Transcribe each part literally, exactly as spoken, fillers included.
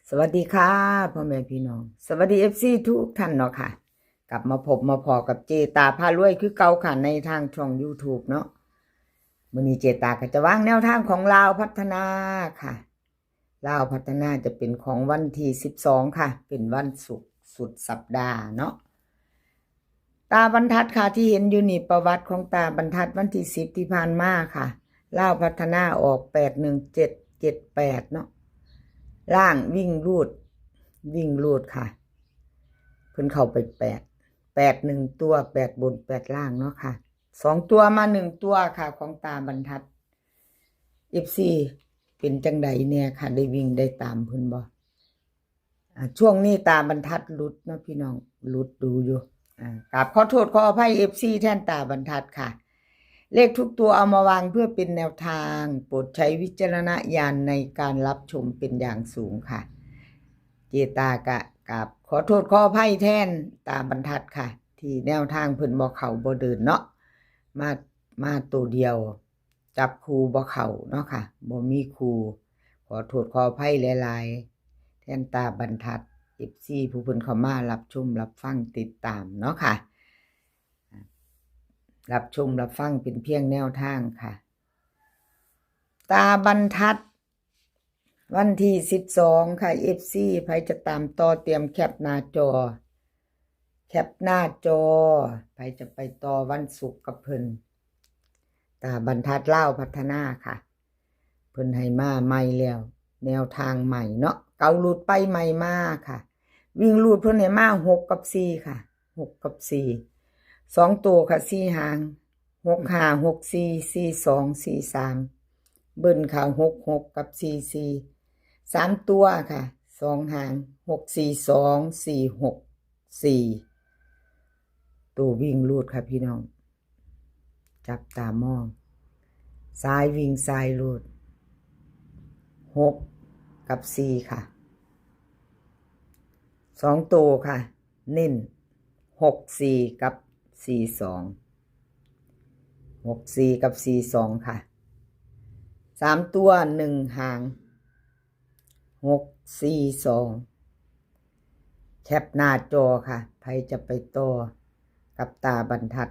สวัสดีค่ะพ่อแม่พี่น้อง สวัสดี เอฟซี ทุกท่านเนาะค่ะ กลับมาพบมาพ้อกับเจตาพารวยคือเก่าค่ะ ในทางช่อง YouTube เนาะ มื้อนี้เจตาก็จะวางแนวทางของลาวพัฒนาค่ะ ลาวพัฒนาจะเป็นของวันที่สิบสองค่ะ เป็นวันศุกร์สุดสัปดาห์เนาะ ตาบรรทัดค่ะ ที่เห็นอยู่นี่ประวัติของตาบรรทัดวันที่สิบที่ผ่านมาค่ะ ลาวพัฒนาออก แปดหนึ่งเจ็ดเจ็ดแปด เนาะ ล่างวิ่งรูด วิ่งรูดค่ะ เพิ่นเข้าไปแปด แปดหนึ่งตัว แปดบน แปดล่างเนาะค่ะ สองตัวมาหนึ่งตัวค่ะ ของตาบรรทัด เอฟซี เป็นจังใดแน่ค่ะ ได้วิ่งได้ตามเพิ่นบ่ อ่า ช่วงนี้ตาบรรทัดหลุดเนาะพี่น้อง หลุดดูอยู่ อ่า กราบขอโทษขออภัย เอฟซี แทนตาบรรทัดค่ะ เลขทุกตัวเอามาวางเพื่อเป็นแนวทาง โปรดใช้วิจารณญาณในการรับชมเป็นอย่างสูงค่ะ เจตากะกราบขอโทษขออภัยแทนตาบรรทัดค่ะ ที่แนวทางเพิ่นบ่เข้าบ่เดินเนาะ มา มาตัวเดียว จับคู่บ่เข้าเนาะค่ะ บ่มีคู่ ขอโทษขออภัยหลายๆ แทนตาบรรทัด เอฟซี ผู้เพิ่นเข้ามารับชมรับฟังติดตามเนาะค่ะ รับชมรับฟังเป็นเพียงแนวทางค่ะ ตาบรรทัด วันที่สิบสองค่ะ เอฟซี ไผจะตามต่อเตรียมแคปหน้าจอ แคปหน้าจอ ไผจะไปต่อวันศุกร์กับเพิ่น ตาบรรทัดลาวพัฒนาค่ะ เพิ่นให้มาใหม่แล้ว แนวทางใหม่เนาะ เก่าหลุดไปใหม่มาค่ะ วิ่งรูดเพิ่นให้มาหกกับสี่ค่ะ หกกับสี่ สองตัวค่ะ สี่หาง หกห้า หกสี่ สี่สอง สี่สาม เบิ้ลค่ะ หกหก กับ สี่สี่ สามตัวค่ะ สองหาง หกสี่สอง สี่หกสี่ ตัววิ่งรูดค่ะพี่น้อง จับตามอง ซ้ายวิ่งซ้ายรูด หก กับ สี่ ค่ะ สองตัวค่ะ เน้น หกสี่ กับ สี่สอง หกสี่ กับ สี่สอง ค่ะ สามตัว หนึ่งหาง หกสี่สอง แคปหน้าจอค่ะ ไผจะไปต่อกับตาบรรทัด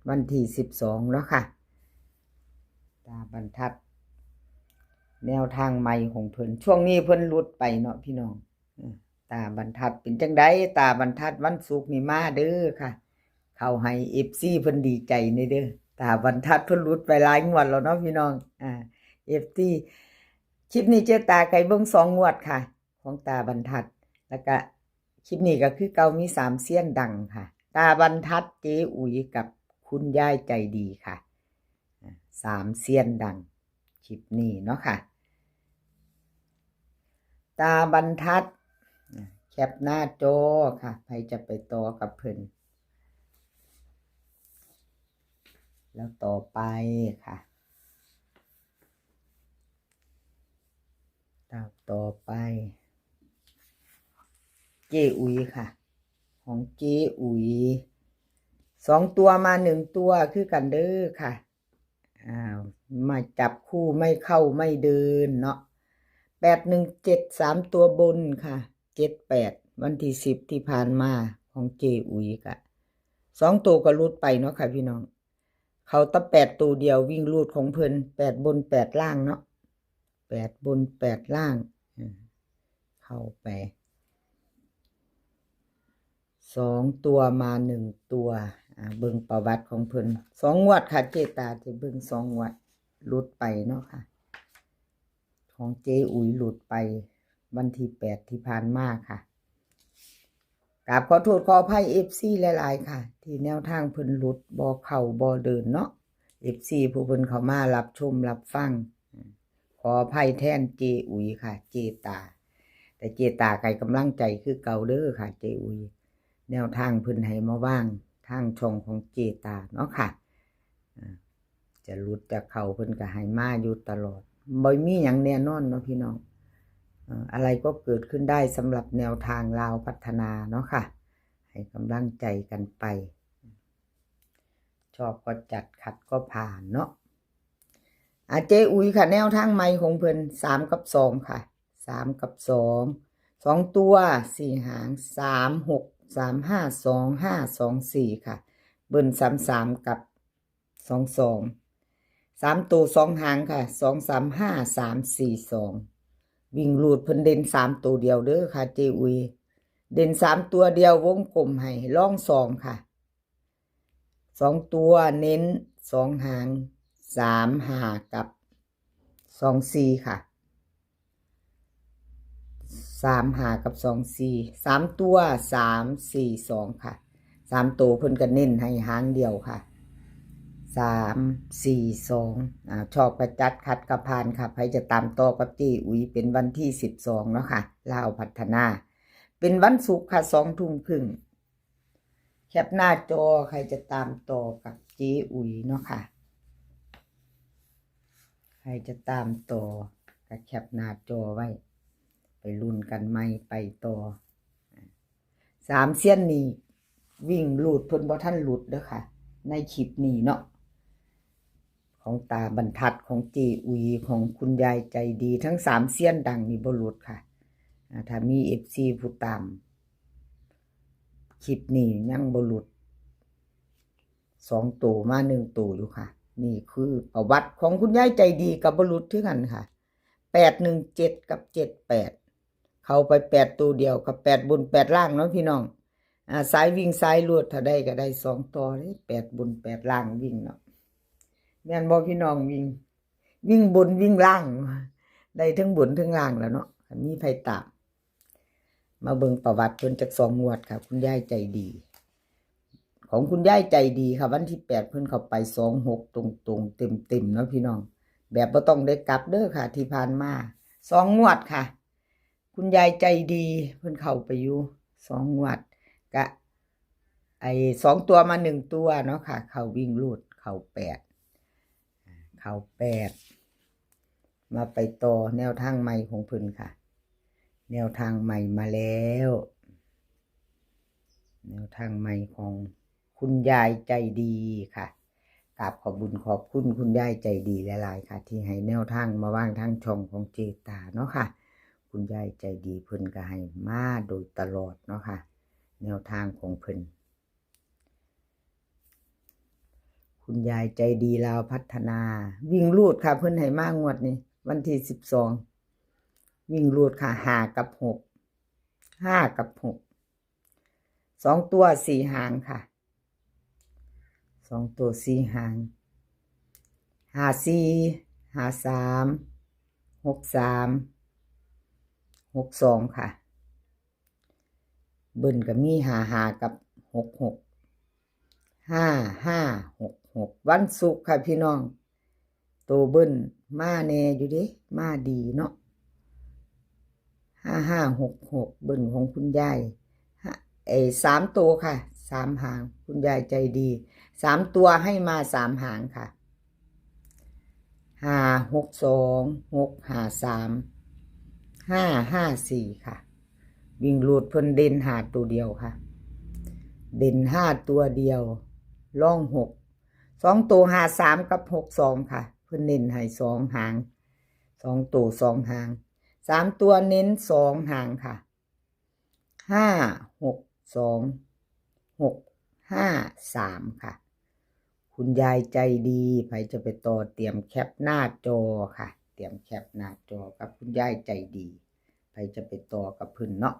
วันที่สิบสองเนาะค่ะ ตาบรรทัด แนวทางใหม่ของเพิ่น ช่วงนี้เพิ่นหลุดไปเนาะพี่น้อง อืม ตาบรรทัดเป็นจังใด ตาบรรทัดวันศุกร์นี่มาเด้อค่ะ เข้าให้ เอฟซี เพิ่นดีใจนี่เด้อ ตาบรรทัดเพิ่นหลุดไปหลายงวดแล้วเนาะพี่น้อง อ่า เอฟซี คลิปนี้เจตาไก่เบิ่งสองงวดค่ะ ของตาบรรทัด แล้วก็คลิปนี้ก็คือเก่ามีสามเซียนดังค่ะ ตาบรรทัด เจ๊อุ๋ยกับคุณยายใจดีค่ะ อ่า สามเซียนดัง คลิปนี้เนาะค่ะ ตาบรรทัด อ่า แคปหน้าจอค่ะ ไผจะไปต่อกับเพิ่น แล้วต่อไปค่ะ ตามต่อไป เจ๊อุ๋ยค่ะ ของเจ๊อุ๋ย สองตัวมาหนึ่งตัวคือกันเด้อค่ะ อ้าว มาจับคู่ไม่เข้าไม่เดินเนาะ แปดหนึ่งเจ็ด สามตัวบนค่ะ เจ็ดแปด วันที่สิบที่ผ่านมาของเจ๊อุ๋ยกะ สองตัวก็หลุดไปเนาะค่ะพี่น้อง เข้าแต่แปดตัวเดียววิ่งรูดของเพิ่น แปดบน แปดล่างเนาะ แปดบน แปดล่าง อืม เข้าไป สองตัวมาหนึ่งตัว อ่า เบิ่งประวัติของเพิ่น สองงวดค่ะ เจตาจะเบิ่งสองงวด หลุดไปเนาะค่ะ ของเจ๊อุ๋ยหลุดไปวันที่แปดที่ผ่านมาค่ะ กราบขอโทษขออภัย เอฟซี หลายๆ ค่ะ ที่แนวทางเพิ่นหลุด บ่เข้าบ่เดินเนาะ เอฟซี ผู้เพิ่นเข้ามารับชมรับฟัง ขออภัยแทนเจ๊อุ๋ยค่ะ เจตา แต่เจตาก็ให้กำลังใจคือเก่าเด้อค่ะ เจ๊อุ๋ย แนวทางเพิ่นให้มาวางทางช่องของเจตาเนาะค่ะ อ่า จะหลุดจะเข้าเพิ่นก็ให้มาอยู่ตลอด บ่มีหยังแน่นอนเนาะพี่น้อง เอ่อ อะไรก็เกิดขึ้นได้สำหรับแนวทางลาวพัฒนาเนาะค่ะ ให้กำลังใจกันไป ชอบก็จัด ขัดก็ผ่านเนาะ อ่ะ เจ๊อุ๋ยค่ะ แนวทางใหม่ของเพิ่น สามกับสองค่ะ สามกับสอง สองตัวสี่หาง สามหก สามห้า สองห้า สองสี่ ค่ะ เบิ้ล สามสาม กับ สองสอง สามตัวสองหางค่ะ สองสามห้า สามสี่สอง วิ่งรูดเพิ่นเด่นสามตัวเดียวเด้อค่ะ เจอุย เด่นสามตัวเดียว วงกลมให้ รองสองค่ะ สองตัวเน้นสองหาง สามห้า กับ สองสี่ ค่ะ สามห้า กับ สองสี่ สามตัว สามสี่สอง ค่ะ สามตัวเพิ่นก็เน้นให้หางเดียวค่ะ สามสี่สอง อ่า ชอบกระจัด ขัดกระพานค่ะ ใครจะตามต่อกับเจอุ๋ยเป็นวันที่สิบสองเนาะค่ะ ลาวพัฒนา เป็นวันศุกร์ค่ะ สองทุ่มครึ่ง แคปหน้าจอ ใครจะตามต่อกับเจอุ๋ยเนาะค่ะ ใครจะตามต่อก็แคปหน้าจอไว้ ไปลุ้นกันใหม่ไปต่อ สามเซียนนี่วิ่งรูดเพิ่นบ่ทันหลุดเด้อค่ะ ในคลิปนี้เนาะ ของตาบรรทัด ของเจอุ๋ย ของคุณยายใจดี ทั้งสามเซียนดังนี่บ่หลุดค่ะ อ่า ถ้ามีเอฟซีผู้ตาม คลิปนี้ยังบ่หลุด สองตัวมาหนึ่งตัวอยู่ค่ะ นี่คือประวัติของคุณยายใจดีกับบ่หลุดคือกันค่ะ แปดหนึ่งเจ็ด กับ เจ็ดแปด เข้าไปแปดตัวเดียวกับแปดบนแปดล่างเนาะพี่น้อง อ่า สายวิ่งสายรูดถ้าได้ก็ได้สองต่อเลย แปดบนแปดล่างวิ่งเนาะ แม่นบ่พี่น้อง วิ่ง วิ่งบนวิ่งล่าง ได้ทั้งบนทั้งล่างแล้วเนาะ มีไผตาม มาเบิ่งประวัติเพิ่นจักสองงวดค่ะ คุณยายใจดี ของคุณยายใจดีค่ะ วันที่แปดเพิ่นเข้าไปสองหกตรงๆ เต็มๆ เนาะพี่น้อง แบบบ่ต้องได้กลับเด้อค่ะ ที่ผ่านมาสองงวดค่ะ คุณยายใจดีเพิ่นเข้าไปอยู่สองงวด กะ ไอ้สองตัวมาหนึ่งตัวเนาะค่ะ เข้าวิ่งรูด เข้าแปด เข้าแปด มาไปต่อแนวทางใหม่ของเพิ่นค่ะ แนวทางใหม่มาแล้ว แนวทางใหม่ของคุณยายใจดีค่ะ กราบขอบบุญขอบคุณคุณยายใจดีหลายๆ ค่ะ ที่ให้แนวทางมาวางทางช่องของเจตาเนาะค่ะ คุณยายใจดีเพิ่นก็ให้มาโดยตลอดเนาะค่ะ แนวทางของเพิ่น คุณยายใจดีลาวพัฒนา วิ่งรูดค่ะ เพิ่นให้มางวดนี้ วันที่สิบสอง วิ่งรูดค่ะ ห้า กับ หก ห้า กับ หก สองตัวสี่หางค่ะ สองตัวสี่หาง ห้าสี่ ห้าสาม หกสาม หกสอง ค่ะ เบิ้ลก็มี ห้าห้า กับ หกหก ห้าห้าหกหก วันศุกร์ค่ะพี่น้อง โตเบิ้ลมาแน่อยู่เด้ มาดีเนาะ ห้าห้าหกหก เบิ้ลของคุณยาย ฮะ เอ้ย สามโตค่ะ สามหาง คุณยายใจดี สามตัวให้มาสามหางค่ะ ห้าหกสอง หกห้าสาม ห้าห้าสี่ ค่ะ วิ่งรูดเพิ่นเด่นห้าตัวเดียวค่ะ เด่นห้าตัวเดียว รองหก สองตัว ห้าสาม กับ หกสอง ค่ะ เพิ่นเน้นให้สองหาง สองตัวสองหาง สามตัวเน้นสองหางค่ะ ห้าหกสอง หกห้าสาม ค่ะ คุณยายใจดี ใผจะไปต่อเตรียมแคปหน้าจอค่ะ เตรียมแคปหน้าจอกับคุณยายใจดี ใผจะไปต่อกับเพิ่นเนาะ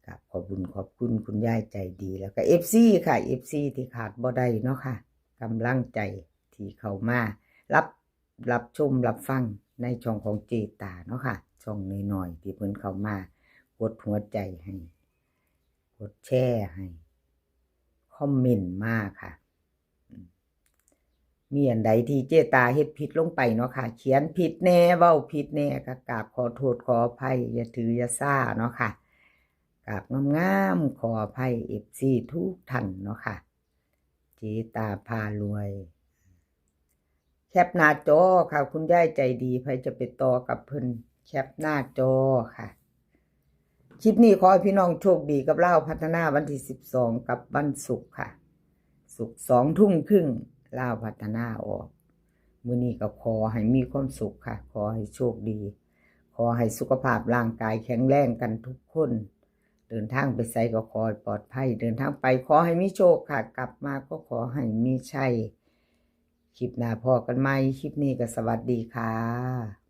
ครับ ขอบคุณขอบคุณคุณยายใจดี แล้วก็เอฟซีค่ะ เอฟซีที่ขาดบ่ได้เนาะค่ะ กำลังใจที่เข้ามารับ รับชมรับฟังในช่องของเจตาเนาะค่ะ ช่องน้อยๆ ที่เพิ่นเข้ามา กดหัวใจให้ กดแชร์ให้ คอมเมนต์มาค่ะ อืม มีอันใดที่เจตาเฮ็ดผิดลงไปเนาะค่ะ เขียนผิดแน่ เว้าผิดแน่ ก็กราบขอโทษขออภัย อย่าถืออย่าซาเนาะค่ะ กราบงามๆ ขออภัยเอฟซีทุกท่านเนาะค่ะ เจตาพารวย แคปหน้าจอค่ะ คุณยายใจดี ใผจะไปต่อกับเพิ่น แคปหน้าจอค่ะ คลิปนี้ขอให้พี่น้องโชคดีกับลาวพัฒนาวันที่สิบสอง กับวันศุกร์ค่ะ ศุกร์สองทุ่มครึ่ง ลาวพัฒนาออก มื้อนี้ก็ขอให้มีความสุขค่ะ ขอให้โชคดี ขอให้สุขภาพร่างกายแข็งแรงกันทุกคน เดินทางไปไสก็ขอให้ปลอดภัย เดินทางไปขอให้มีโชคค่ะ กลับมาก็ขอให้มีชัย คลิปหน้าพ้อกันใหม่ คลิปนี้ก็สวัสดีค่ะ